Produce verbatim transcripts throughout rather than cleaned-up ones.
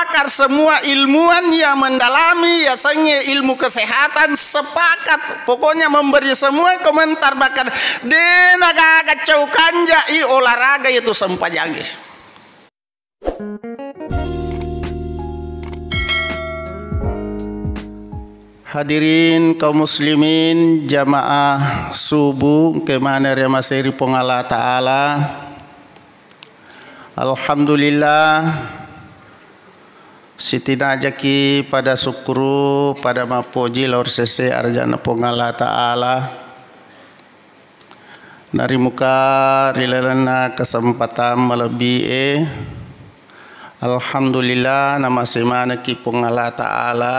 pakar semua ilmuwan yang mendalami yasengnge ilmu kesehatan sepakat, pokoknya memberi semua komentar, bahkan de nagaga cau kanja i olahraga itu sempajangi. Hadirin kaum muslimin, jamaah subuh engka maneng riamasei ri Puang Allah Ta'ala. Alhamdulillah, sitinajaki pada sukkuru, pada mappoji lao ri sese arajana Puang Allah Ta'ala. Narimuka ri lalenna kesempatan malebbi'e, alhamdulillah, namasei manekki Puang Allah Ta'ala,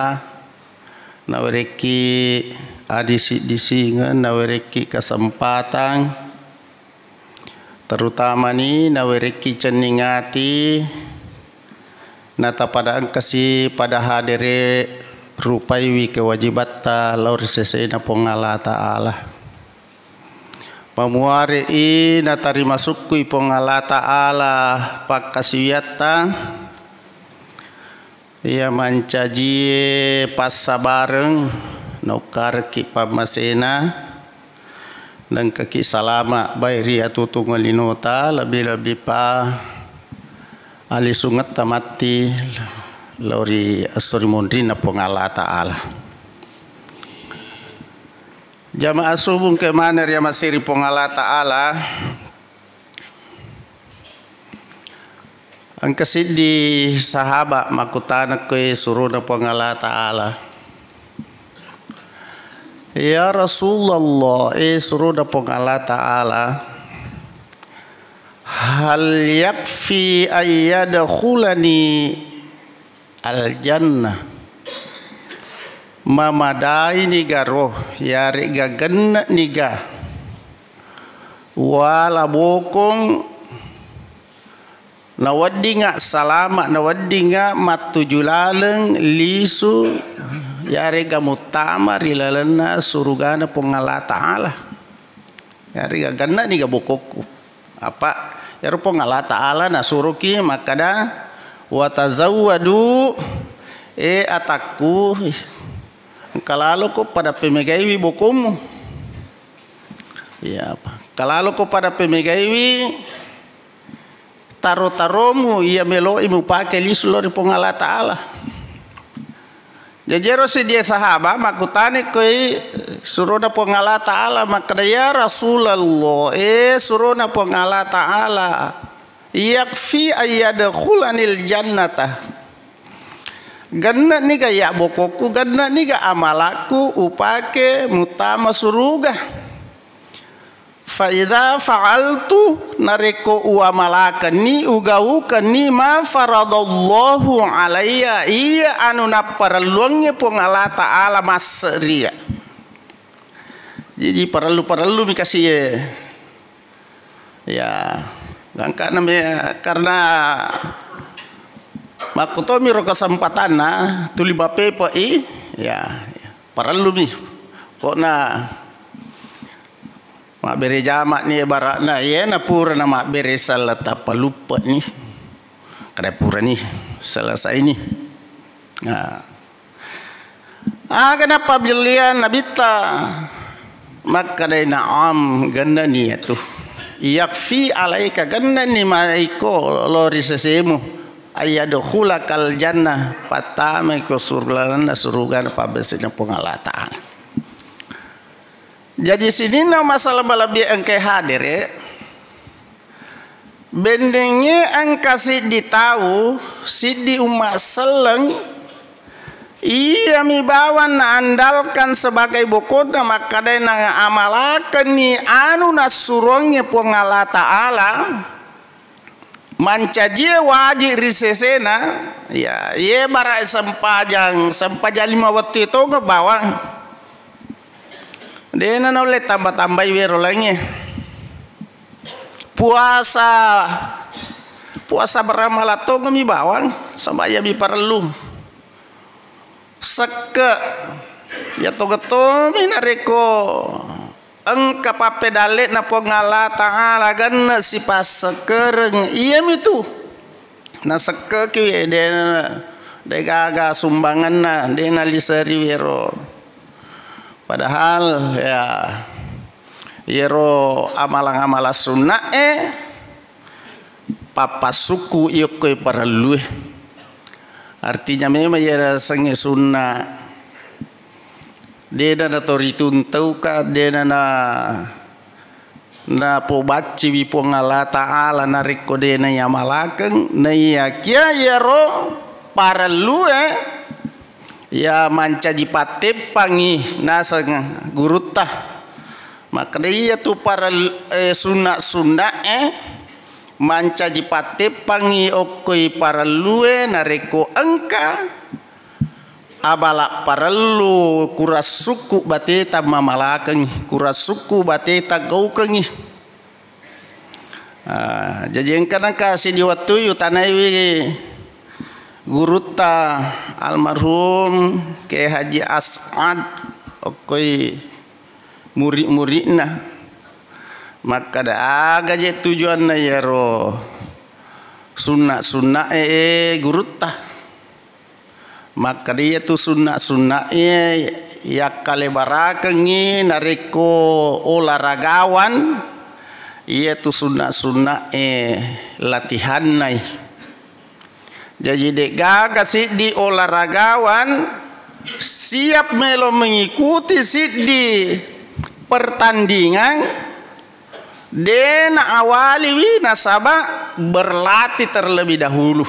nawerekki adisi-disingeng, nawerekki kesempatan, terutamani nawerekki cenning ati, natapada engkasi pada hadere rupaiwi kewajibatta lao ri sesena Puang Allah Ta'ala. Mamuare'i natarima sukkui Puang Allah Ta'ala pakkasiwiatta, iya mancajie passabareng naukkarekki pammasena, naengkaki salama baik ri atuotuongeng linota, lebbi-lebbi pa alisungetta matti lao ri esso ri monrinna Puang Allah Ta'ala. Jamaah subuh engka maneng riamasei ri Puang Allah Ta'ala. Engka siddi sahaba makkutana koe surona Puang Allah Ta'ala, "Ya Rasulullah, eh surona Puang Allah Ta'ala, hal yakfi ayyadkhulani al-jannah?" Mamadainiga ro, yaregga genne'niga wala bokong, naweddinga salama, naweddinga mattuju laleng lisu, yaregga muttama ri lalenna surugana Puang Allah Ta'ala. Yaregga genne'niga bokokku. Apa iyaro Puang Allah Ta'ala nasuroki makkada, "Wa tazawwadu, eh atakku, engka laloko pada pemegaiwi bokommu." Iya, apa? Engka laloko pada pemegaiwi taro-taromu iya melo'i mupake lisu lao ri Puang Allah Ta'ala. Jaji ero siddi sahaba makkutana koi surona Puang Allah Ta'ala makkada, "Ya Rasulullah, eh surona Puang Allah Ta'ala, yakfi ayyadkhulanil jannata, genne'niga iya bokokku, genne'niga amalakku upake muttama suruga?" Fa iza fa'altu, narekko uamalakenni, ugaukenni ma faradallahu alayya, iya anu napparelluangnge Puang Allah Ta'ala masse'riya. Jadi parellu-parellumi kasi e. Ya, gangkana me karena makkutomi ro kesempatanna tuli bapepe'i, ya, parellumi. Kokna mabbere jama'ni ibaratna, iyena purana mabbere sella tappa luppe'ni. Kada purani selesai ni. Nah. Aga nappabjelliang Nabitta, makkedai, "Na'am, gennani iyatu. Yakfi alaika, gennani maiko lo ri sesemu. Ayyadkhulakal jannah, pattamaiko sur-, lalenna surugana pabbesena Puang Allah Ta'ala." Jaji, sininna masalah malebbi engkae hadere, bennengnge engka siddi tau, siddi umma selleng, iyami bawang naandalkan sebagai bokonna, makkedai naamalakenni anu nassuroangnge Puang Allah Ta'ala, mancajie wajib ri sesena, ya, ye bara sempajang, sempajang lima wettu tongeng bawang. De'na naulle tamba-tambai wero laingnge. Puasa, puasa beramala tongeng mi bawang, saba iyami parellu. Sekke, ya togettomi narekko engka pappedalle'na Puang Allah Ta'ala genne sipassekkereng, iyamitu nasekkeki, de Degaga sumbanganna, de naliseri wero. Padahal ya, yero amalang-amalang sunna'e pappasukku iyokkoe parellue. Artinya memang yero sengnge sunna, dena natoritung tauka, dena na napobacciwi Puang Allah Ta'ala narekko de naiyamalakeng, naiyakia yero parellue ya mancaji patteppangngi naseng gurutta. Makkeda iyatu parel-, eh, sunna'-sunna'e mancaji patteppangngi okkoi parellue narekko engka abala parellu kurassukku bateta mamalakengngi, kurassukku bateta gaukengngi. Ah, jaji engka nengka siddi wettu yutanaiwi gurutta almarhum Kiai Haji As'ad okkoi muri-, muridna. Makkeda aga je tujuanna yero sunna'-sunna'e, eh, gurutta. Makkeda iyatu sunna'-sunna'e yakkalebarakengngi narekko olahragawan, iyatu sunna'-sunna'e latihannai. Jaji, de'gaga siddi olahragawan siap melo mengikuti siddi pertandingan, de naawaliwi nasaba berlatih terlebih dahulu.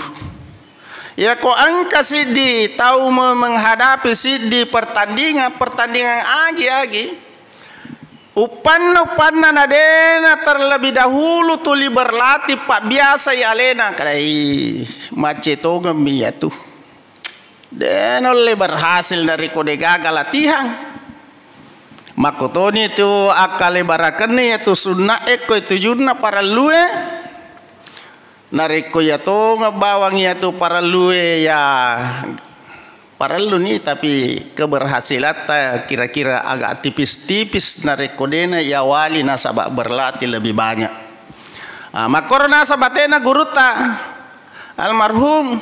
Yako engka siddi tau me-, menghadapi siddi pertandingan, pertandingan agi-agi, uppanna-uppanna na dena terlebih dahulu tuli berlatih, pabbiasai alena, kadai macetogemmi iyatu. De naulle berhasil narekko degaga latihan. Makkotoni tu akkalebarakenna iyatu sunna'e, ko tujunna parellue. Narekko iyatongeng bawang iyatu parellue, ya parelluni, tapi keberhasilatta kira-kira agak tipis-tipis narekko dena iyawali nasaba berlatih lebih banyak. Ah, makkoro nasaba tena gurutta almarhum.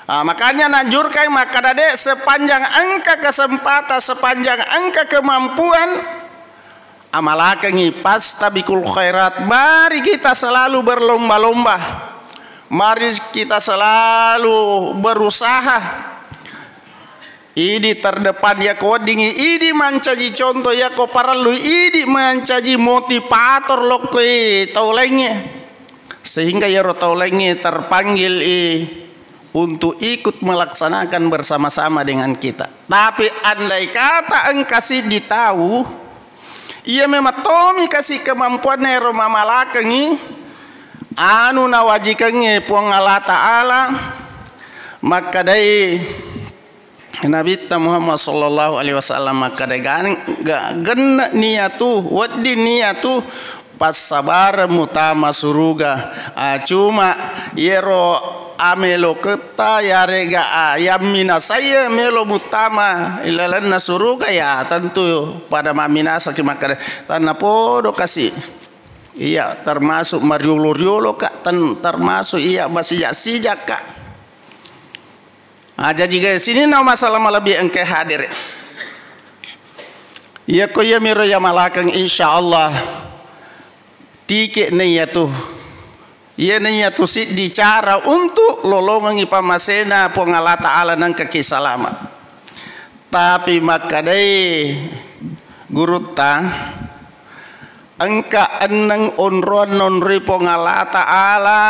Ah, makanya nanjurkai makkada, de, sepanjang engka kesempatan, sepanjang engka kemampuan, amalakengngi, fastabiqul khairat. Mari kita selalu berlomba-lomba. Mari kita selalu berusaha. Idi terdepan yako weddingngi, idi mancaji contoh yako parellu, idi mancaji motivator lokkoi tau laingnge. Sehingga iyaro tau laingnge terpanggil i untuk ikut melaksanakan bersama-sama dengan kita. Tapi andai kata engka siddi tau, iya memang tomi kasi kemampuanna ero mamalakengngi, anu nawajikengnge Puang Allah Ta'ala, makkedai Nabitta Muhammad sallallahu alaihi wasallam, makkeda gan-, ga-, genne' niyatu, wedding niyatu, passabareng mutama suruga. Ah, cuma yero ameloketta yarega, ah, yamminasaiye melo mutama ilalenna suruga, ya tentu pada mamminasaki, makkeda, tannapodo kasi. Iya, termasuk mariolo-riolo ka, ten-, termasuk iya masija-sija ka. Ah, jaji, guys, sininna masalah malebbi engka hadere. Iya ko iya miro iya malakeng, insya Allah tike na iya tu. Iya na iya tu siddi cara untuk lolongengi pamasena Puang Allah Ta'ala nangka ki salama. Tapi makkadai gurutta, engka enneng onroang nonroi Puang Allah Ta'ala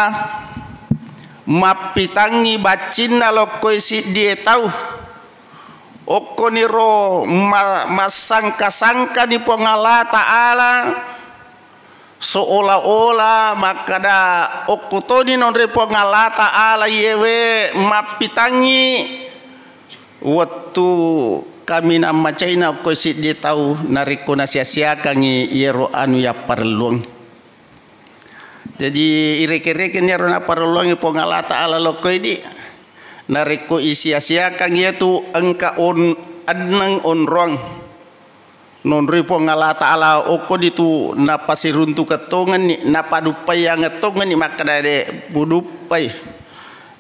mappitangngi baccinna lokkoi siddie tau. Okkoniro ma-, massangka-sangkani Puang Allah Ta'ala, seolah-olah makkada, okko toni nonroi Puang Allah Ta'ala iyewe mappitangngi wettu kaminang macaina okko siddi tau, narekko nasia-siakangngi iyaro anu yapparelluang. Jaji, ireke-rekeng iyaro napparelluangngi Puang Allah Ta'ala lokko idi, narekko isia-siakang iyatu engka on-, enneng onroang nonroi Puang Allah Ta'ala, okko ditu napasiruntukeng tongenni, napaduppaiangeng tongenni, makkada de puduppai.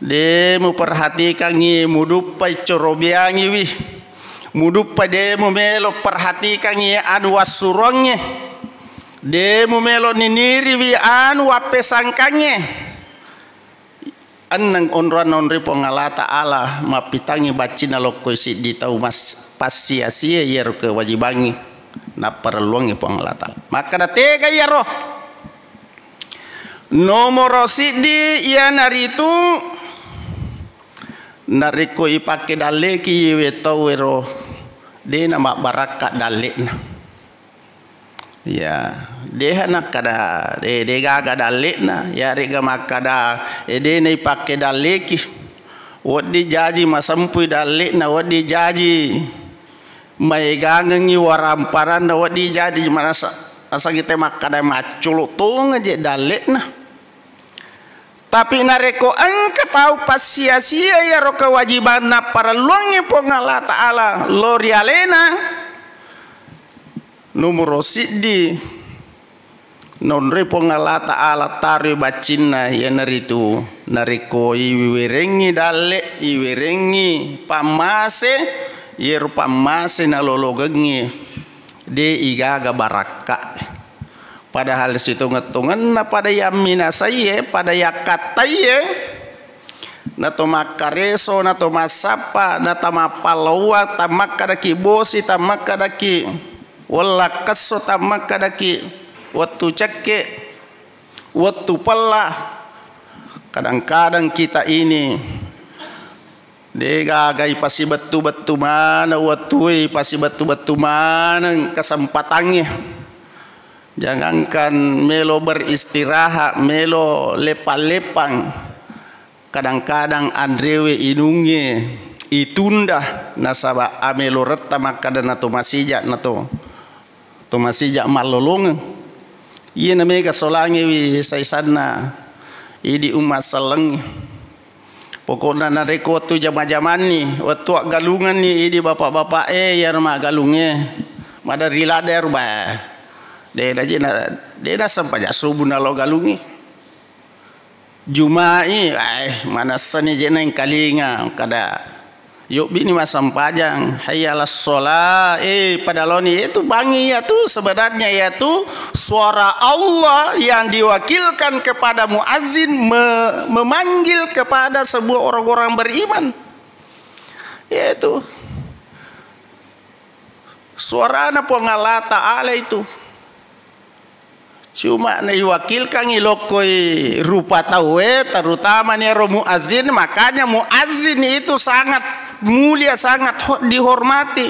De muperhatikangngi muduppai corobiangiwi. Muduppai de mumelo perhatikangngi anu wassuruangnge. De mumelo niniriwi anu wappesangkangnge. Enneng onroanna onroi Puang Allah Ta'ala mappitangngi baccinna lokkoi siddi tau mas-, passia-sia iyaro kewajibangngi napparelluangngi Puang Allah Ta'ala. Makkeda tega iyaro? Nomoro siddi iyanaritu narekko ipakke dalleki iwe tauwero, de namabbarakka dalle'na. Ya, deha nakkada, de, de gaga dalle'na, yarega makkada, e, de naipakke dalleki. Wedding jaji masempui dalle'na, wedding jaji maegangengngi waramparanna, wedding jaji manasa-, nasang ite makkada maccolo tongeng je dalle'na. Tapi narekko engka tau passia-sia iyaro kewajibanna parelluangngi Puang Allah Ta'ala lo ri alena, nomoro siddi naonroi Puang Allah Ta'ala taroi baccinna, iyanaritu narekko iwerengngi dalle, iwerengngi pammase, iyero pammase nalologengngi de igaga barakka. Padahal sitongeng-tongenna pada yamminasaiye, pada yakkattaiye, nato makkareso, nato massappa, nata mappallauwa, tammakkadaki bosi, tammakkadaki wellakkesso, tammakkadaki wettu cekke, wettu pella. Kadang-kadang kita ini de gaga ipasibettu-bettu maneng wettue, ipasibettu-bettu maneng kesempatangnge. Jangankan melo beristirahat, melo lepang-lepang, kadang-kadang anrewe inungnge itunda nasaba ameloretta makkada nato masija, nato to masija mallolongeng. Iyena mega solangewi saisanna idi umma sellengnge. Pokokna narekko wettu jama-jamanni, wettu aggalungenni idi bapak-bapa'e iyaro maggalungnge, maderri ladde iyaro, bah, de naji na, de nasempaja subuh nalo galungngi. Juma'i, eh, manessani je naengkalinga kada yobbi'ni massempajang, hayya alas shalah, eh, pada laoni, itu bangi iyatu, sebenarnya iyatu suara Allah yang diwakilkan kepada muazzin me-, memanggil kepada semua orang-orang beriman. Yaitu suarana Puang Allah Ta'ala itu. Cuma naiwakilkangngi lokkoi rupa tauwe, terutamani ero muazzin, makanya muazzin itu sangat mulia, sangat ho-, dihormati,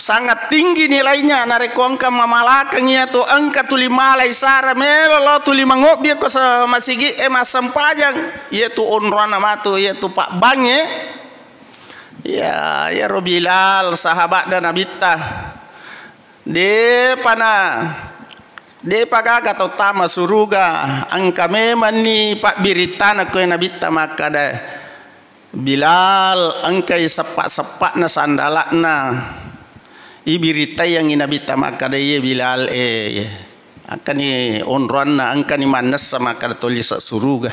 sangat tinggi nilainya. Narekko engka mamalakeng iyatu, engka tuli mala isara melo lao tuli mangobbi ko sa-, masigi e massempajang, iyatu onroanna matu, iyatu pabbangnge. Ya, iyaro Bilal, sahaba'na Nabitta. Depa na, depa gaga tau tama suruga, engka memanni pabbirittana koe Nabitta makkada, Bilal, engkai seppa-seppa'na sandala'na. Ibirittaiyangngi Nabitta makkada, iye Bilal, eh, engkani onroanna, engkani mannessa makkada toli sa suruga.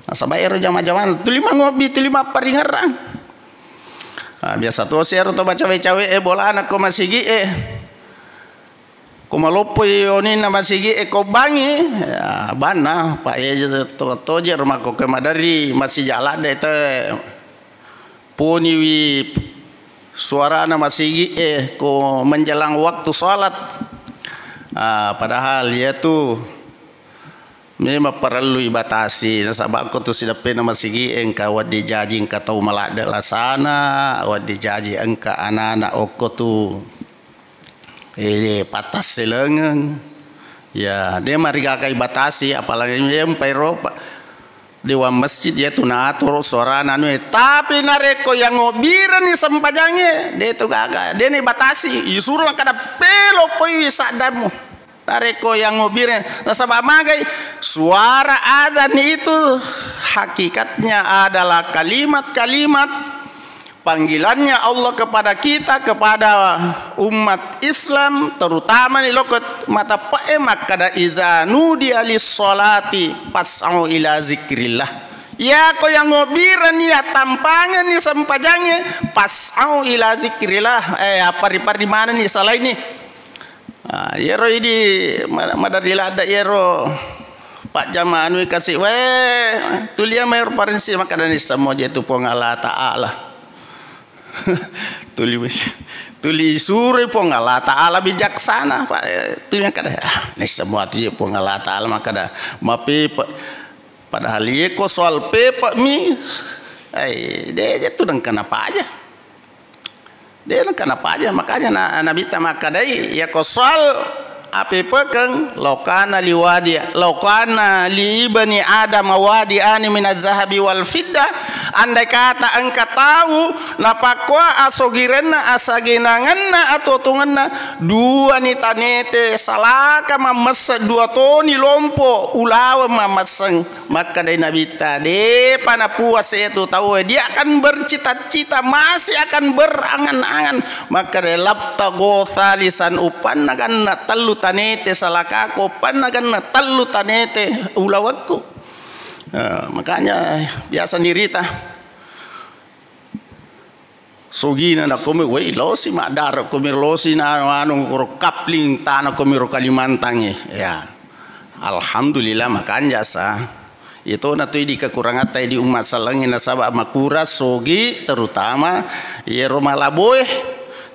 Nasaba ero jama-jamana tuli mangobbi, tuli mapparingerrang. Ah, biasa tosi ero to bacawe-cawe e bolana ko masigi e. Ko maloppoi oninna masigi e ko bangi, ya, banna, pa eja to, toje ro makko ke madari masija ladde te poniwi suarana masigi e ko menjelang waktu salat. Ah, padahal iyatu memang parellu ibatasi, nasaba ko tu sideppena masigi engka wedding jaji engka tau maladde lasana, wedding jaji engka anana okko tu, eh, pattasselengeng. Ya, de marigaga ibatasi, apalagi empai ro pa-, dewan masjid iyatu naatoro suarana anu e. Tapi narekko yang ngobbireni sempajangnge, de tu gaga, de ni batasi, isuro kada pelo poi saddamu. Narekko yang ngobbire, nasaba magai suara azan itu hakikatnya adalah kalimat-kalimat panggilannya Allah kepada kita, kepada umat Islam, terutama ni lokot mata pe'e makkada, "Iza nudiya lis sholati fas'au ila zikrillah." Iyako yang ngobbirani, attampangenni sempajangnge, fas'au ila zikrillah, eh, appari-pari manenni salaini. Ah, iyaro idi ma-, maderri ladde iyaro pajjama anu kasi, weh, tulia maero parensi makkadani semmo je tu Puang Allah Ta'ala. Tuli, tuli suroi Puang Allah Ta'ala bijaksana, Pak. Tuli makkada, "Ah, ni semua tu je Puang Allah Ta'ala makkada mapepe." Padahal iye ko soal pepe mi, ai, de je tu dengkana paja. De nengka napaja, makanya na, Nabitta makkadai, iyako soal apepekeng, laukana liwadi, laukana li ibni Adam wadi'ani minaz zahabi wal fidda, andai kata engka tau napakkoa asogirenna, asagenangenna, atuotuongenna, duani tanete salaka mammesse, dua toni lompo ulaweng mammesseng. Makkedai Nabitta, "Depa napuas iyatu tauwe, dia akan bercita-cita, masih akan berangan-angan." Makkedai, "Labtago salisan, upanna ganna tellu tanete salakako, upanna ganna tellu tanete ulawekku." Eh, makanya biasa nirita. Sogina nakkomi, wei, losi maddaro komi, losi na anu, koro kapling tana komi ro Kalimantan e. Ya. Alhamdulillah, makanja sa. Iyatona tu idi kekurangatta di umma sellengnge nasaba makurang sogi, terutama iyaro malaboe.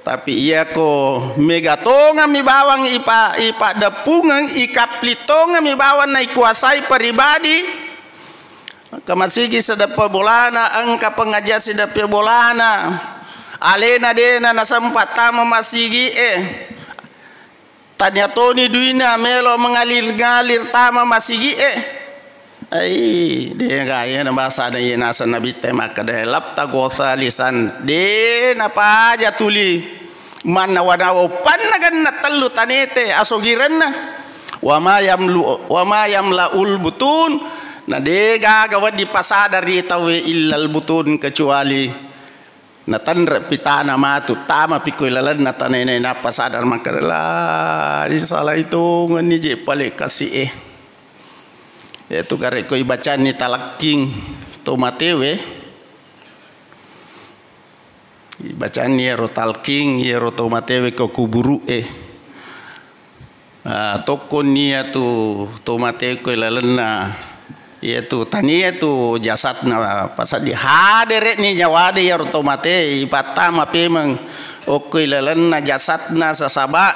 Tapi iyako mega tongeng mi bawang ipa-, ipaddeppungeng, ikapling tongeng mi bawang naikuasai pribadi. Engka masigi sideppe bolana, engka pengajian sideppe bolana. Alena dena nasempa tama masigi e. Tania toni duina melo mengalir-ngalir tama masigi e. Ai, de gaya na bahasa ada ye naseng Nabitta makkeda, "Labtago salisan." De napaja tuli. Mannawa-nawa upanna ganna tellu tanete asogirenna. Wa ma yamlu-, wa ma yamlaul butun, na de gaga wedding pasadari tauwe illal butun, kecuali natenre pitana matu, tama pikoi lalenna tanene, nappa sadar makkeda, "La, isalai tongenni je pale kasi e." Iyatu gare ko ibacanni talakking to matewe. Ibacanni iyaro talking, iyaro to matewe ko kuburu'e. Ah, tokkonni iyatu to mate ko lalenna, iyatu tania tu jasadna pasaddi. Hadere'ni nyawa de iyaro to mate, ipattama pemeng okko lalenna jasadna sasaba.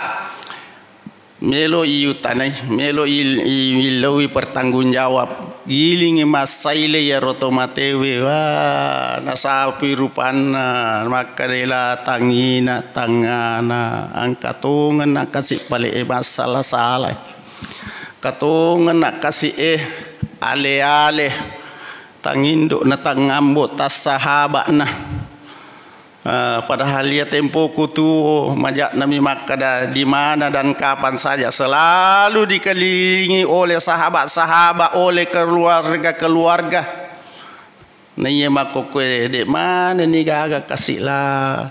Melo iyutanai, melo il-, i-, illauwi pertanggung jawab. Gilingi massaile iyaro to matewe, wah, nasapi rupanna, makkedai la tangina, tangana, engka tongeng nakasi pale e massala-salai. Engka tongeng nakasi e ale-ale, tangindo na tangambo tassahabana. Ah, padahal iya tempoku tuo, maja'nami makkeda, di mana dan kapan saja selalu dikelilingi oleh sahabat-sahabat, oleh keluarga-keluarga. Na iya makkokkoe, de' manenni gaga kasi la.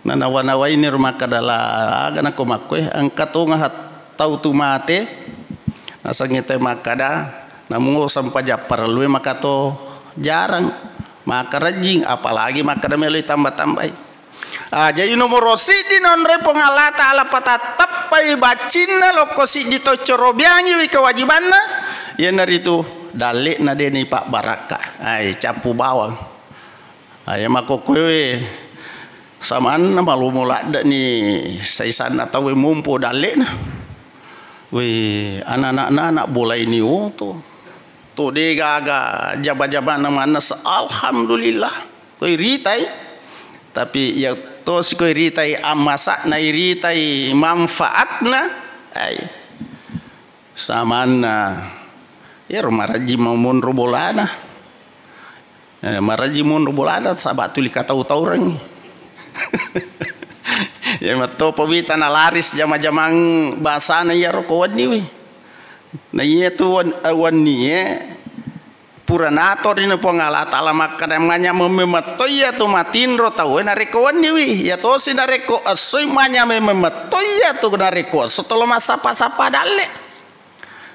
Nanawa-nawaini ro makkeda la, aga nako makkoe, engka tonga hat-, tau tu mate, nasengnge te makkeda, namuo sempajang parellue makato jarang. Makarejjing, apalagi makkeda meloi tamba-tambai. Ah, jaji nomoro siddi naonroi Puang Allah Ta'ala patatteppai baccinna lokko siddi to corobiangiwi kewajibanna, iyanaritu dalle'na de' naipabbarakka. Ai, cappu bawang. Ai, makkokkoewe samanna malomo ladde'ni saisanna tauwe mompo dalle'na. We, anak-anak bolaini oto. To de' gaga jaba-jabana manessa, alhamdulillah. Ko iritai. Tapi iya tosi ko iritai ammasa'na, iritai manfaatna. Ai. Samanna. Iyaro marajji monro bolana. Eh, marajji monro bolana saba tuli katau-taurengngi. Ya, mattopa wita nalaris jama-jamang basana iyaro ko wenniwi. Na iyatu wen-, eh, wennie pura natorina Puang Allah Ta'ala makkeda manyameng memetto iyatu matinro tauwe narekko wenniwi. Iya tosi narekko essoi manyameng memetto iyatu narekko esso tolo massappa-sappa dalle.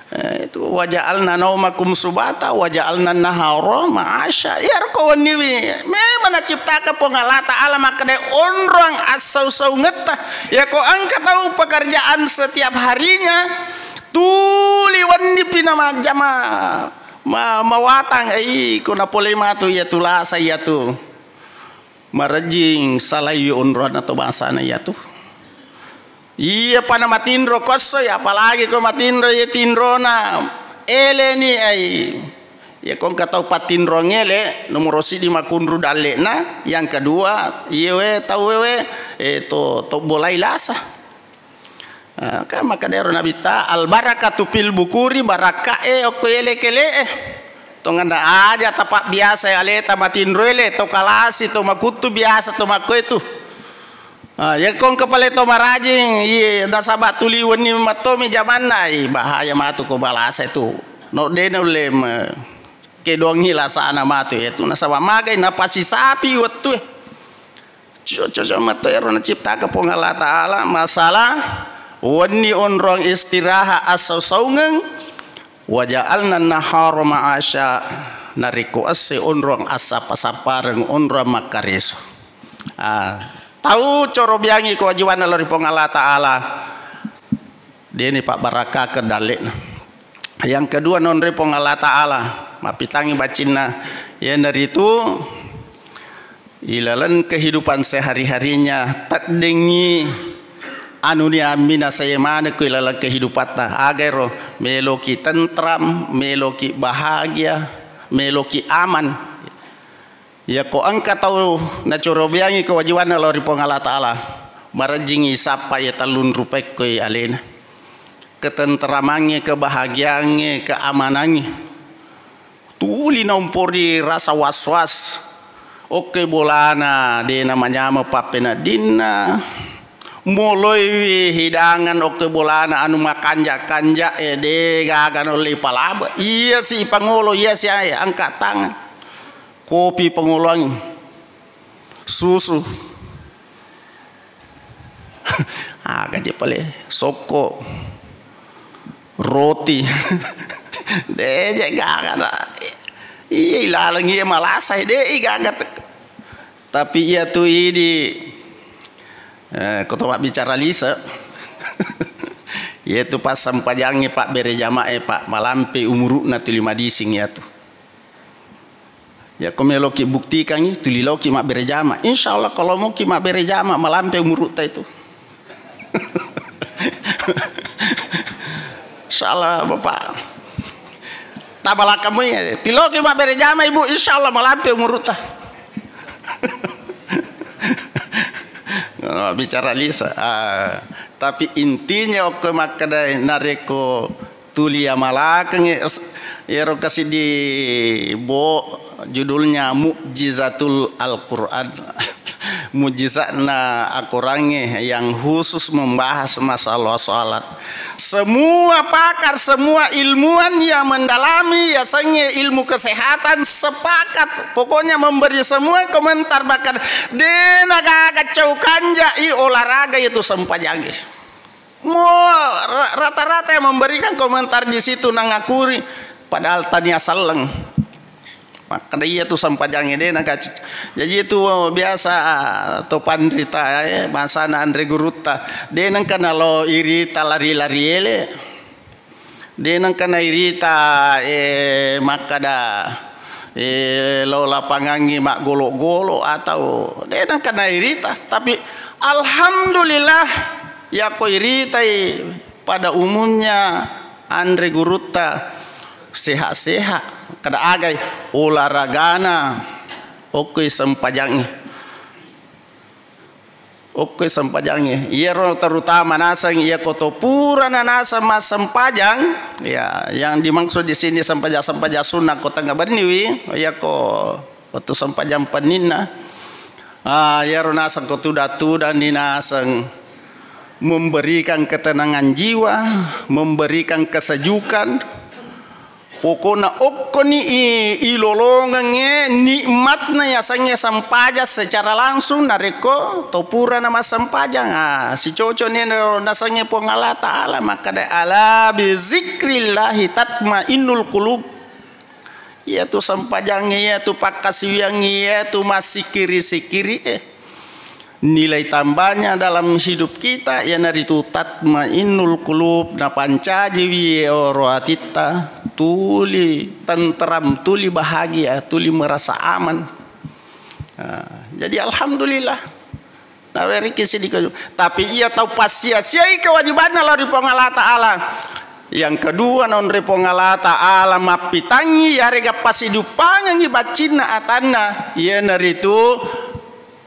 Eh, itu, "Wa ja'alna naumakum subata, wa ja'alna nahara ma'asya." Iyaro ko wenniwi, memang naciptakan Puang Allah Ta'ala makkeda onrong assau-saungetta. Iya ko engka tau pekerjaan setiap harinya, tuli wenni pi namajjama, ma-, mawatang, ai, ko napole matu iyatu lasa iyatu. Marejjing salai onronna to bangsana iyatu. Iya pa na matinro kosso ya, apalagi ko matinro iya tinrona eleni ai. Iya ko engka tau pattinroang ele, nomoro siddi makunru dalle'na, yang kedua, iya we tau we, eh, to, to bolai lasa. Ah, kan makkedaro Nabitta, "Al barakatu fil bukuri," barakkae okko ele kele'e. Tongenna aja tapabbiasa aleta matinro ele, to kalasi, to makuttu biasa to makkoe tu. Ah, yakko engka pale to marajing, iye, nasaba tuli wenni mattomi jamanna, i, bahaya matu ko balasa tu. No de naulle me-, kedongi lasana matu e tu, nasaba magai napasisapi wettue. Cocok matto ero naciptaka Puang Allah Ta'ala, masalah wenni onrong istirahat assau-saungeng, "Wa ja'alna nahara ma'asya," narekko esse onrong assappa-sappareng, onrong makkareso. Ah, tau corobiangi kewajibanna lao ri Puang Allah Ta'ala. Deni pabbarakakeng dalle'na. Yang kedua, nonroi Puang Allah Ta'ala, mappitangngi bacinna, iyanaritu ilaleng kehidupan sehari-harinya, teddengngi anu niammina saye manekko ilaleng kehidupatta. Agairo, meloki tentram, meloki bahagia, meloki aman. Yakko engka tau nacorobiangi kewajibanna lao ri Puang Allah Ta'ala, marejjingi sappa iya tellung rupae koi alena. Ketenteramangnge, kebahagiaangnge, keamanangnge. Tuli naumpori rasa was-was. Okke bolana de namanyameng pappeneddinna. Moloiwi hidangan okke bolana anu makanja-kanja e de gaga naulle ipalabe. Iya si ipangolo, iya si ae angka tangan. Kopi pangoloangngi, susu, aga je pale, sokko, roti. De je gaga na. Iya ilaleng iya malasa, de i gaga te-, tapi iya tu idi, eh, ko to mabbicara lise. Iya tu passempajangnge, Pak, bere jamae, Pak, malampe umuru'na tu lima dising iya tu. Yakko meloki buktikangngi, tuli laoki mabbere jama. Insya Allah, kalau mauki mabbere jama, malampe umurutta itu. Insya Allah, Bapak. Tabalakkamu ya, tiloki mabbere jama, Ibu, insya Allah, malampe umurutta. Oh, bicara lisa. Ah, tapi intinya okko makkeda narekko tuli amalakengngi, es-, iyaro kasiddi bo-, judulnya Mukjizatul Al-Quran. Mujizatna Al-Qurangnge yang khusus membahas masalah salat. Semua pakar, semua ilmuwan yang mendalami yasengnge ilmu kesehatan sepakat, pokoknya memberi semua komentar, bahkan dena gaga cau kanja i olahraga itu sempajangnge. Mo, ra-, rata-rata yang memberikan komentar di situ nangakuri, padahal tania selleng. Makkeda iya tu sempajangnge de nakac-, jaji itu biasa to panrita, eh, masana anre gurutta. De nengka nalo irita lari-lari ele. De nengka nairita, eh, makkeda, eh, lao lapangangngi maggolo-golo atau de nengka nairita. Tapi alhamdulillah, yakko iritai pada umumnya anre gurutta sehat-sehat. Kada agai olahragana, okkoi sempajangnge. Okkoi sempajangnge. Iyaro terutama naseng, iya ko to purana naseng massempajang, ya, yang dimaksud di sini sempajang-sempajang sunnah ko tengnga benniwi, iya ko wettu sempajang penninna. Ah, iyaro naseng ko tuda-tudani naseng memberikan ketenangan jiwa, memberikan kesejukan, Pokokna okkoni i-, ilolongengnge nikmatna yasengnge sempajang secara langsung narekko to purana massempajang. Ah, sicoconi nasengnge Puang Allah Ta'ala makkeda, "Ala bi zikrillahi tatmainnul qulub." Iyatu sempajangnge, iyatu pakkasiwiyangnge, iyatu massikkiri-sikkiri e. Nilai tambahnya dalam hidup kita iyanaritu tatmainnul qulub, napancajiwi oro atitta, tuli tenteram, tuli bahagia, tuli merasa aman. Nah, jadi alhamdulillah. Naweriki siddi keju-, tapi iya tau passia-siai kewajibanna lao ri Puang Allah Ta'ala. Yang kedua, naonroi Puang Allah Ta'ala mappitangngi yarega pasiduppangengngi baccinna atanna, iyanaritu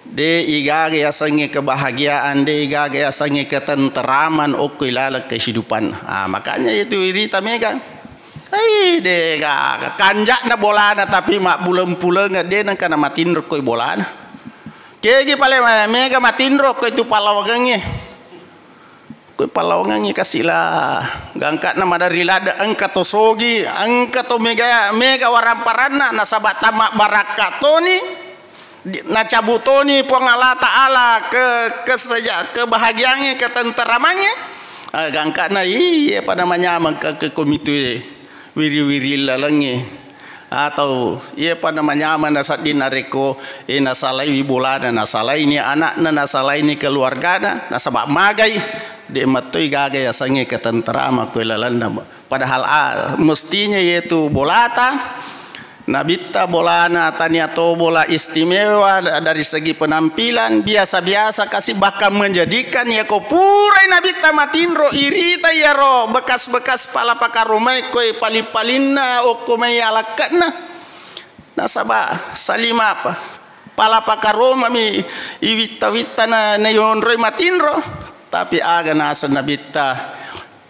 de igaga yasengnge kebahagiaan, de igaga yasengnge ketenteraman okko ilaleng kehidupan. Ah, makanya itu irita mega. Hei, de gaga kanja'na bolana, tapi mabbuleng-puleng de nengka namatinro koi bolana. Kegi pale mega matinro ko itu pallawangengnge. Ko pallawangengnge kasi la gangka'na maderri ladde, engka to sogi, engka to mega, mega waramparanna, nasaba tamabbarakka toni, di-, nacabu toni Puang Allah Ta'ala ke, keseja-, kebahagiaangnge, ketenteramangnge. Ah, gangka'na iye pada manyameng ke, ke komitue. Wiri-wiri lalengnge, atau iyapa namanyameng nasedding narekko, eh, nasalaiwi bolana, nasalaini ana'na, nasalaini keluargana, nasaba magai, de' mettoi gaga yasengnge ketenteramang ko lalenna. Padahal, ah, mestinya iyetu bolata, Nabitta bolana tania to bola istimewa da-, dari segi penampilan, biasa-biasa kasi, bahkan menjadikan, yako purai Nabitta matinro, irita iyaro bekas-bekas pala pakaromae koe paling-palinna okko mai alakke'na. Nasaba salimapa, pala pakaromami iwitta-witta na, naionroi matinro, tapi aga naseng Nabitta,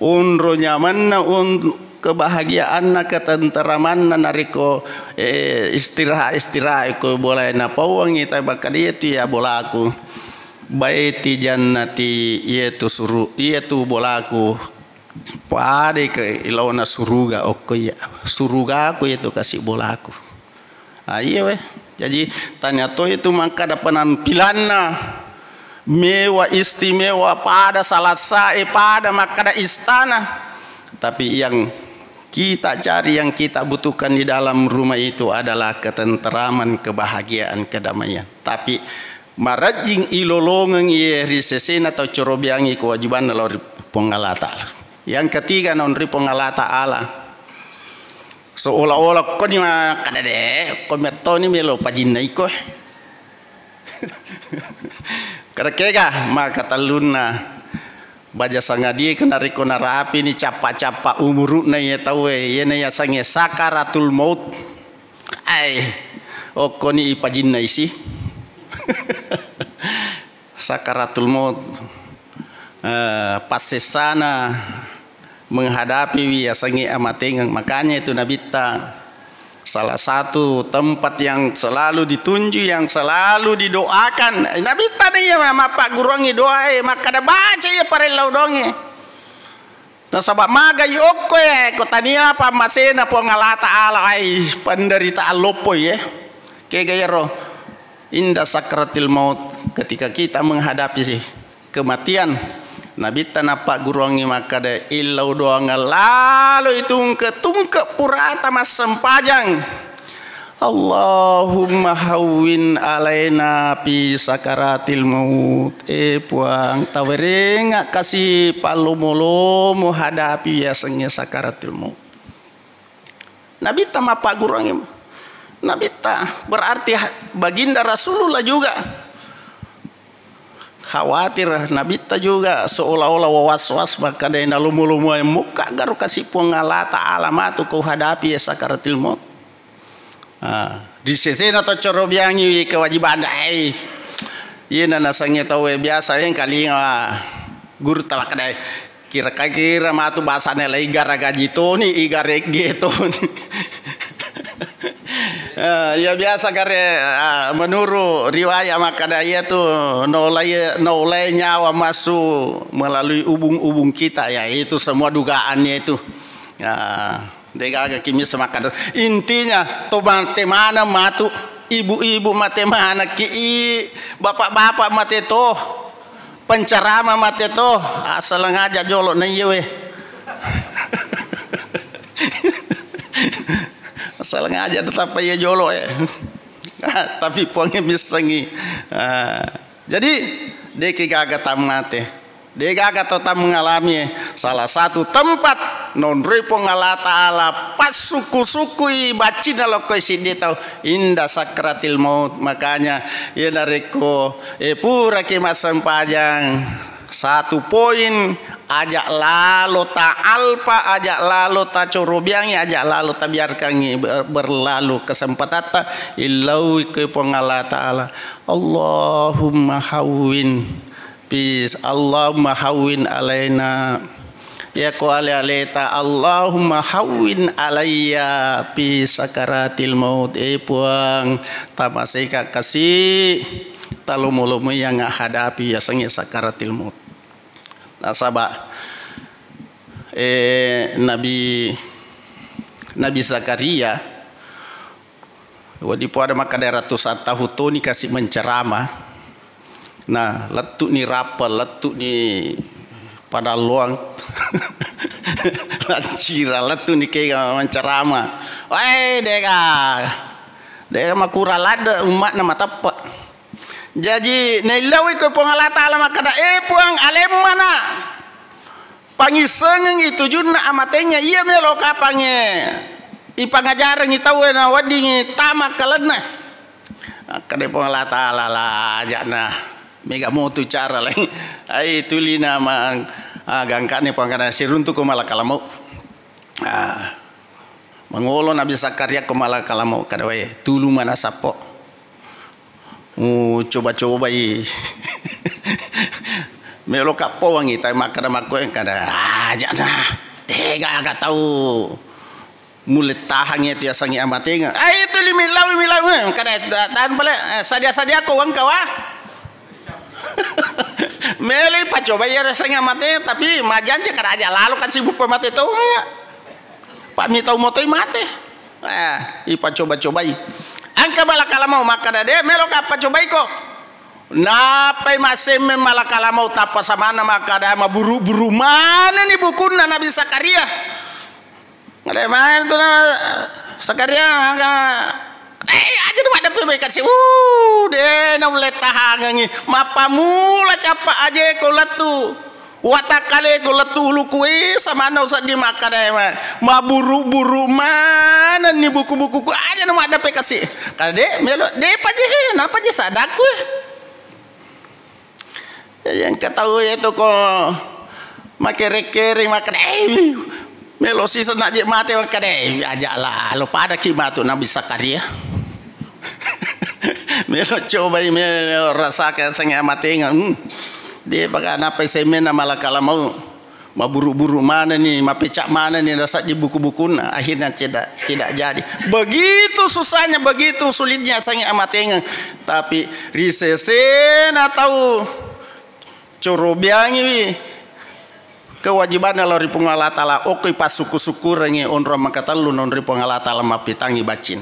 onro nyamenna, on-, kebahagiaanna, ketenteramanna narekko, eh, istirahat-istirahat ko bolae napauangngi, tapi makkeda, "Iyatu iya bolaku, baiti jannati, iyatu suru-, iyatu bolaku padai ke ilaona suruga okko iya, surugaku iyatu kasi bolaku." Ah, iya weh. Jaji, tania to itu makkada penampilanna mewa, istimewa, pada salassae, pada makkada istana. Tapi yang kita cari, yang kita butuhkan di dalam rumah itu adalah ketenteraman, kebahagiaan, kedamaian. Tapi marejjing ilolongeng iye ri sesena tau corobiangi kewajibanna lao ri Puang Allah Ta'ala. Yang ketiga, naonroi Puang Allah Ta'ala. Seolah-olah ko ni makkada de, ko mettoni melo pajinna iko. Kada kega, maka tellunna. Baja sangadie ke narekko narapini cappa-cappa umuru'na iye tauwe, iyena yasengnge sakaratul maut. Ai, okkoni ipajinna isi. Sakaratul maut, eh, passessana menghadapi wi yasengnge amatengeng. Makanya itu Nabitta salah satu tempat yang selalu ditunju, yang selalu didoakan. Nabitta na iya mappagguruangngi doae, makkada baca iya parellau doangnge. Nasaba magai okko e, ko tania pammasena Puang Allah Ta'ala, ai, penderitaan loppoi e. Kega iyaro? Inda sakratil maut, ketika kita menghadapi si kematian, Nabitta nappagguruangngi makkada, illau doangeng laloi tungke-tungke purata massempajang. Allahumma hawwin alaina fi sakaratil maut. Eh, Puang, tawerenga kasi pallomo-lomo hadapi yasengnge sakaratil maut. Nabitta mappagguruangngi. Nabitta berarti ha-, baginda Rasulullah juga. Khawatir Nabitta juga seolah-olah was-was makkada nalomo-lomo mukka garo kasi Puang Allah Ta'ala matu kau hadapi ya sakaratil maut. Ah, ri sesena to corobiangngi kewajibanna, ai. Iyena nasengnge tauwe biasa engkalinga guru tawakkedai. Kira-kira matu basane lai garagaji toni, igaregge toni. Eh, ya biasa gare, ah, menurut riwayat makkada iyatu naulai, naulai nyawa masuk melalui ubung-ubung kita, ya itu semua dugaannya itu. Ya. Degaga kimisa makkada. Intinya, to mate maneng matu, ibu-ibu mate manekki, i bapak-bapak mate to, pencerama mate to, asal ngaja jolo na iye we. Asal ngaja tetap iye jolo e. Tapi Puangnge missengi. Ah, jadi, deki gaga tammate. Degaga tau tau mengalami salah satu tempat nonroi Puang Allah Ta'ala passukku-sukkui baccinna lokko siddi tau inda sakratil maut. Makanya, iya narekko, eh, puraki massempajang, satu poin, aja lalo ta alpa, aja lalo ta corobiangi, aja lalo ta biarkangi ber-, berlalu kesempatatta, illaui ke Puang Allah Ta'ala. Allahumma hawwin Pis, Allahumma hawwin alaina. Yako ale-aleta, Allahumma hawwin alayya fi sakaratil maut. Eh, Puang, tamaseka kasi talomo-lomo yang hadapi yasengnge sakaratil maut. Nasaba, eh, Nabi, Nabi Zakaria, wedding poada makkeda ratusan tahun toni kasi mencerama. Nah, lettu'ni Rappeng, lettu'ni Padalloang, Lancira, lettu'ni kega mencerama. Wae, dega, dega makurang ladde umma'na mateppe. Jaji, naillauiko Puang Allah Ta'ala makkeda, "Eh, Puang, alemmana." Pangissengeng itujunna amatengnge, iya melo kapangnge ipangajarengngi tauwe naweddingngi tama kalenna. Akkeda Puang Allah Ta'ala, "La aja'na, mega motu cara laing." Ai tulina ma, ah, gangka'ni Puang kana siruntuko malakal maut. Ah, mangolo Nabi Zakaria ko malakal maut kada wae, tulu mana sappo. Mucoba-cobai. Melo kappowangi, tapi makkada makko kada aja'na. Degaga tau mulle tahangngi itu yasengnge amatengeng. Ai itu limillawi millawi kada ta-, tahan pale, eh, sadia-sadia ko wengka wa. Melo pacobai yasengnge amatengeng, tapi majanji kada aja lalo kan sibuk pemate to. Pak mitau motoi mate. Eh, ipacoba-cobai. Engka malakala mau makkada, "De, melo ka pacobaiko." Nappai massemme malakala mau tappa samana makkada, "Maburu-buru manenni bukunna Nabi Zakaria." Ngale maneng tu na Zakaria, aga, eh, aja tu maddeppe mai kasi. Uh, de naulle tahangengi. Mappamula cappa aje ko lettu. Watakkaleko lettu uluku, eh, samanna usedding makkadae, ma-, maburu-buru manenni buku-bukuku, aja na maddeppe kasi. Kada de, melo, de paje, eh, napa je sadakku, eh. Jadi engka tau itu ko makere-kere makkada, eh, melo sisa nak je mate makkada, eh, aja lalo padaki matu Nabi Zakaria. Melo cobai, melo rasaka sengnge amatengeng. Hmm. De baka nappai semmenna malakala mau. Maburu-buru manenni, mapecak manenni nasaddi buku-bukunna. Akhirnya tidak, tidak jadi. Begitu susahnya, begitu sulitnya sengnge amatengeng. Tapi ri sesena tau corobiangiwi kewajibanna lao ri Puang Allah Ta'ala, okkoi passukku-sukkurengngi onrong makatellu nonroi Puang Allah Ta'ala mappitangngi baccin.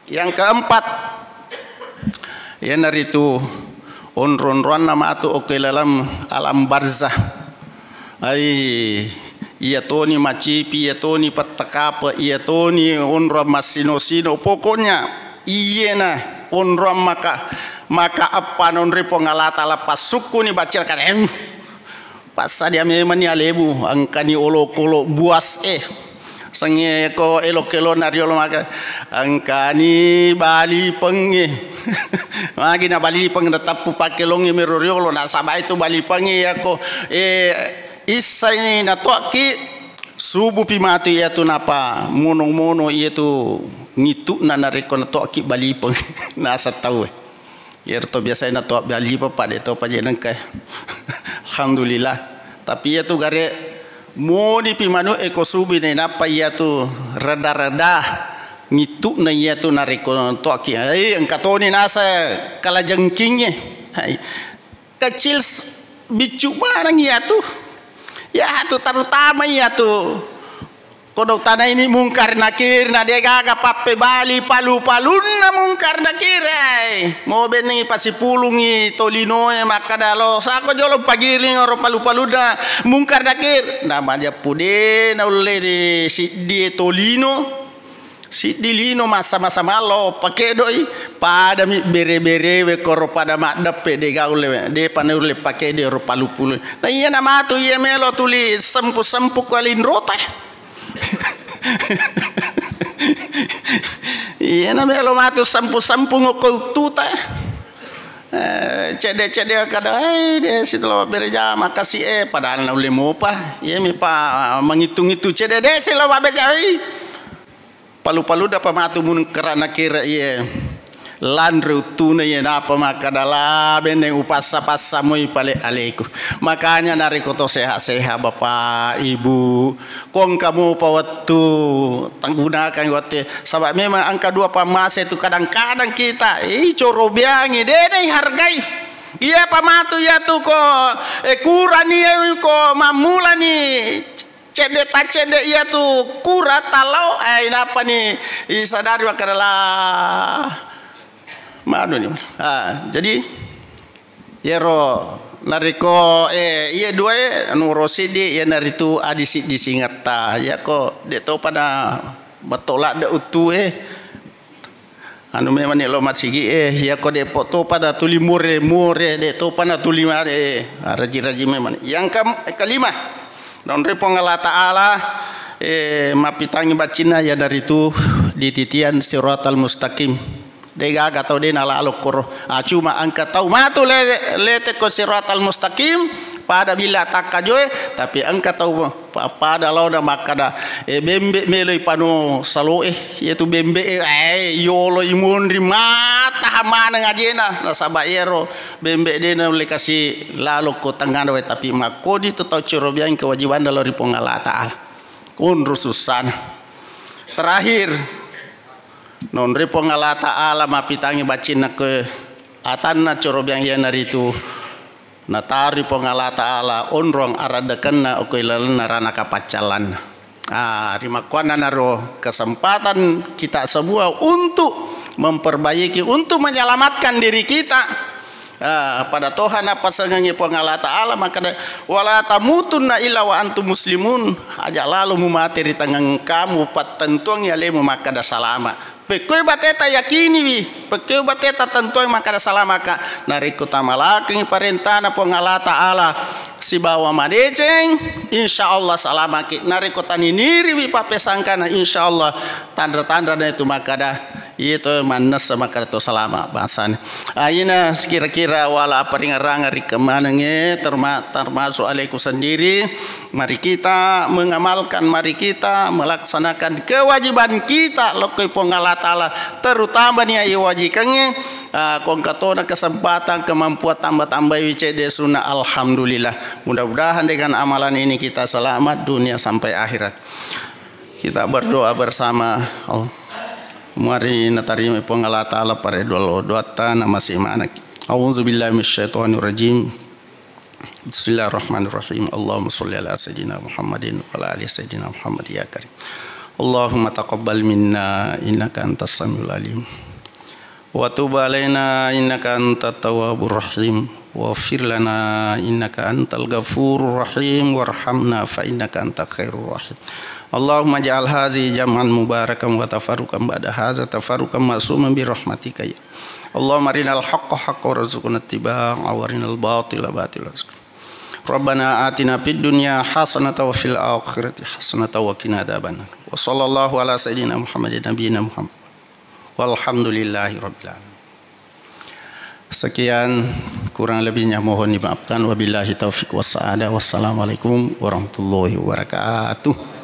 Yang keempat, iyanaritu onro-onroanna matu okko laleng alam barzah. Ai, iya toni macipi, iya toni pettakape, iya toni onroang massino-sino. Pokoknya, iyena onroang maka, maka eppa nonroi Puang Allah Ta'ala passukkuni baccira kada, em. Passadia memanni alebu, engkani olokolo buas e. Sengnge ko elok-elona riolo maka, engkani balipengnge. Magi na balipeng na tappu pakkelongnge mero riolo, nasaba itu balipengnge yako, eh, issaini natoakki subupi matu iyatu napa mono-mono iyatu ngittu'na narekko natoakki balipeng. Nasa tauwe. Iyaro to biasae natoa balipa, pa de topa je nengka. Alhamdulillah. Tapi iyatu gare monipi manu e ko subi nainappa iyatu reda-reda ngittu'na iyatu narekko toaki. Eh, engka toni nasa kalajengkingnge. Hai. Kecil s-, biccu maneng iyatu. Iyatu terutama iyatu Kodong tana ini Mungkar Nakir, na degaga pappebali palu-palunna Mungkar Nakir, ai. Mo benengi pasipulungi tolinoe makkada lo, sako jolo pagiring oro palu-palunna Mungkar Nakir. Na majeppu de naulle di siddi tolino. Siddi lino masa-masa malo pakedoi, padami bere-berewe koro pada maddeppe de gaulle, de pa naulle pakedoi oro palu-palu. Na iya na matu iya melo tuli sempu-sempu ko linrota. Iyana melo matu sempu-sempu ngokko uttuta. Eh, cedde-cedde kada, eh, de sitolo bere jama kasi, eh, padahal naulle mopa. Iya mi pa mangitu-ngitu cedde de silo babe jai. Palu-palu dapa matu Mungkar Nakir iye. Lanre uttuna iye napa makkada la benneng upassa-passa moi pale aleku. Makanya narekko to sehat-sehat Bapak, Ibu, ko engka mopa wettu, gunakan wettu. Saba memang engka dua pammase tu kadang-kadang kita, ih, corobiangi, de naihargai. Iya pa matu iya tu ko, eh, kurani, eh, ko mammulani. Cedde taccedde iya tu kura talao, eh, inapani isadari makkada la manuni. Ah, jadi iyaro narekko, eh, iya duae anu ro siddi, iyanaritu adi siddi singetta. Iyako de topa na metto ladde uttue. Anu memang ni lo masigi, eh, iyako de po topa na tuli more-more, de topa na tuli mare, eh, raji-raji memang. Yang ke-, kelima, naonroi Puang Allah Ta'ala, eh, mappitangi baccinna, iyanaritu dititian siratal mustaqim. De gaga tau de nalalo koro. Ah, cuma engka tau matu le-, lete ko siratal mustaqim, pada bila takkajoe, tapi engka tau pa-, pada laona makkada, eh, bembe meloi pano saloe, iyatu bembe e, eh, yolo imonri mata maneng ajena, nasaba iyaro bembe de naulle kasi lalo ko tengngana wae, tapi makkodi tu tau corobiang kewajibanna lao ri Puang Allah Ta'ala. Onro sussana. Terakhir, naonroi Puang Allah Ta'ala mappitangi baccinna ke atanna corobiang iyanaritu nataroi Puang Allah Ta'ala onrong araddekenna okko ilalenna ranaka paccallanna. Ah, rimakkuannanaro kesempatan kita semua untuk memperbaiki, untuk menyelamatkan diri kita. Ah, pada toha nappasengengngi Puang Allah Ta'ala makkada, "Wala tamutunna illa wa antum muslimun." Aja lalo mumate ri tengeng kamu pattentuangngi alemu makkada salama. Pekkoi bateta yakiniwi, pekkoi bateta tentuai makkada salamaka. Narekko tamalakengngi parentana Puang Allah Ta'ala sibawa madeceng, insya Allah salamaki. Narekko taniniriwi pappesangkana, insya Allah tanra-tanrana itu makkada, iya to mannessa makkada to salama bangsana. Aina sekira-kira wala apparingerrangeng ri kemanengnge terma-, termasuk aleku sendiri. Mari kita mengamalkan, mari kita melaksanakan kewajiban kita lokkai Puang Allah Ta'ala, terutama ni wajikangnge, ah, ko engka tona kesempatan, kemampuan, tambah-tambahi cedde sunna, alhamdulillah. Mudah-mudahan dengan amalan ini kita selamat dunia sampai akhirat. Kita berdoa bersama. Oh. Mari natarima Puang Allah Ta'ala paredo doatta na masih manaki. A'udzubillahi minasyaitonirrajim. Bismillahirrahmanirrahim. Allahumma sholli ala sayyidina Muhammadin wa ala ali sayyidina Muhammad ya karim. Allahumma taqabbal minna innaka antas samiul alim. Wa tub alaina innaka antat tawwabur rahim. Waghfir lana innaka antal ghafurur rahim. Warhamna fa innaka anta khairur rahim. Allahumma ja'al hazihi jam'an mubarakan wa tafarruqan ba'da hadza tafarruqan ma'suman bi rahmatika ya. Allahumma arinal haqqa haqqa warzuqna ittiba'a wa arinal batila batila warzuqna. Rabbana atina fid dunya hasanatan wa fil akhirati hasanatan wa qina adzabannar. Wa sallallahu ala sayyidina Muhammadin nabiyina Muhammad. Walhamdulillahi rabbil alamin. Sekian, kurang lebihnya mohon dimaafkan. Wabillahi taufiq wassa'adah. Wassalamualaikum warahmatullahi wabarakatuh.